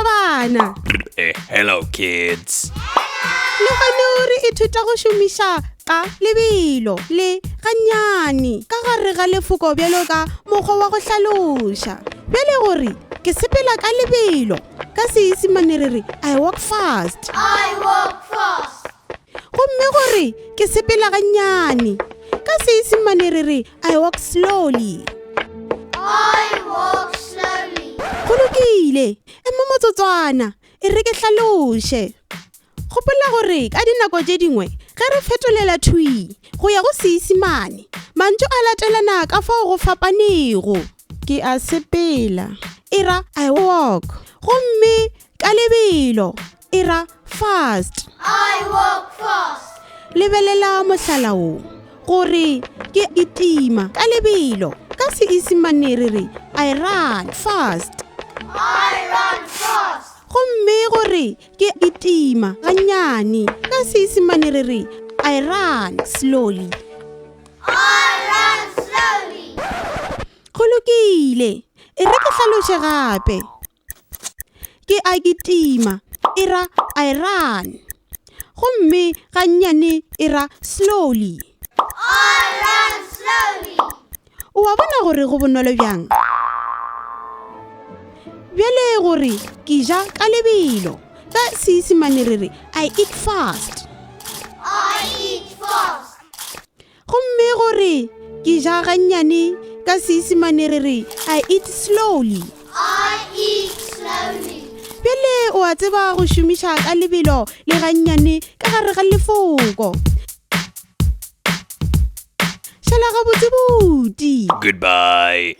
bana. Eh, hello kids. Le gone re ithuta go šomiša ka lebelo le gannyane ka gare ga lefoko bjalo ka mokgwa wa go hlaloša. Bjale gore ke sepela ka lebelo ka Seisemane re re I walk fast. I walk fast. Gomme gore ke sepela gannyane ka Seisemane re re I walk slowly. I walk slowly. Go lokile, ema motsotswana, e re ke hlaloše. Gopola gore ka dinako tše dingwe ge re fetolela thwii go ya go Seisemane, mantšu a latelana ka fao go fapanego. Ke a sepela e ra I walk gomme ka lebelo e ra fast. I walk fast. Lebelela mohlala wo gore ke kitima ka lebelo ka Seisemane re re I run fast. I run fast. Gomme gore ke kitima gannyane ka Seisemane re re I run slowly. I run slowly. Go lokile, e re ke hlaloše gape. Ke a kitima e ra I run. Gomme gannyane e ra slowly. I run slowly. O a bona gore go bonolo bjang? Bjale gore ke ja ka lebelo ka Seisemane re re I eat fast. I eat fast. Gomme gore ke ja gannyane ka Seisemane re re I eat slowly. I eat slowly. Bjale o a tseba go šomiša ka lebelo le gannyane ka gare ga lefoko. Šala gabotse buti. Goodbye.